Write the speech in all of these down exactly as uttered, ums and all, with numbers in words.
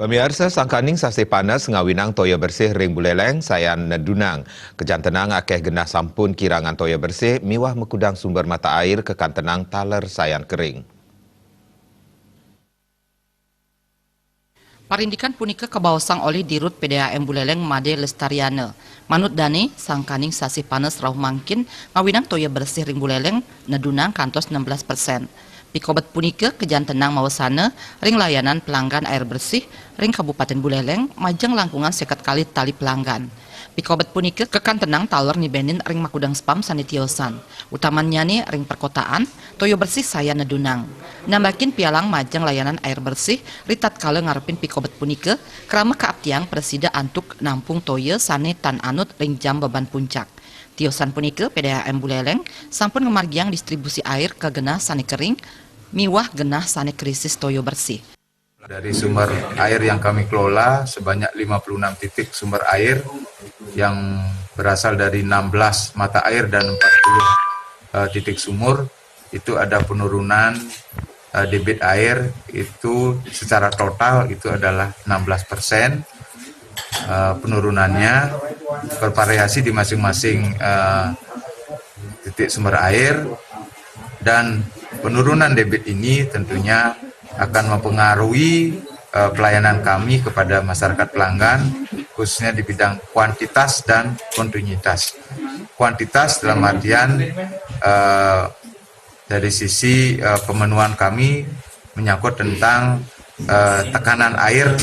Miarsa, sangkaning sasih panas ngawinang toya bersih ring Buleleng sayan nedunang. Kajantenang akeh genah sampun kirangan toya bersih miwah makudang sumber mata air kakantenang taler sayan kering. Parindikan punika kabaosang olih Dirut P D A M Buleleng Made Lestariana. Manut dane, sangkaning sasih panas rauh mangkin ngawinang toya bersih ring Buleleng nedunang kantos enam belas persen. Pikobet punika kajantenang mawasana ring layanan pelanggan air bersih ring Kabupaten Buleleng majeng langkungan seket kalih tali pelanggan. Pikobet punika kakantenang taler nibenin ring makudang spam sane tiosan. Utamannyane ring perkotaan, toya bersih sayan nedunang. Nambakin pialang majeng layanan air bersih ritatkala ngarepin pikobet punika, krama kaaptiang prasida antuk nampung toya sane tan anut ring jam beban puncak. Tiosan punika, P D A M Buleleng sampun ngamargiang distribusi air ka genah sane kering miwah genah sane krisis toya bersih. Dari sumber air yang kami kelola sebanyak lima puluh enam titik sumber air yang berasal dari enam belas mata air dan empat puluh, eh, titik sumur, itu ada penurunan, eh, debit air itu secara total itu adalah enam belas persen, eh, penurunannya bervariasi di masing-masing, eh, titik sumber air, dan penurunan debit ini tentunya akan mempengaruhi, eh, pelayanan kami kepada masyarakat pelanggan, khususnya di bidang kuantitas dan kontinuitas. Kuantitas dalam artian, eh, dari sisi, eh, pemenuhan kami menyangkut tentang, eh, tekanan air,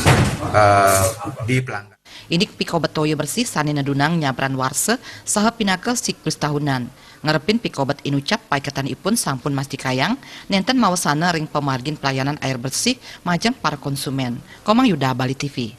eh, di pelanggan. Indik pikobet toya bersih sane nedunang nyabran warsa saha pinaka siklus tahunan. Ngarepin pikobet inucap paiketanipun sampun mastikayang nenten mawasana ring pamargin pelayanan air bersih majeng para konsumen. Komang Yuda, Bali T V.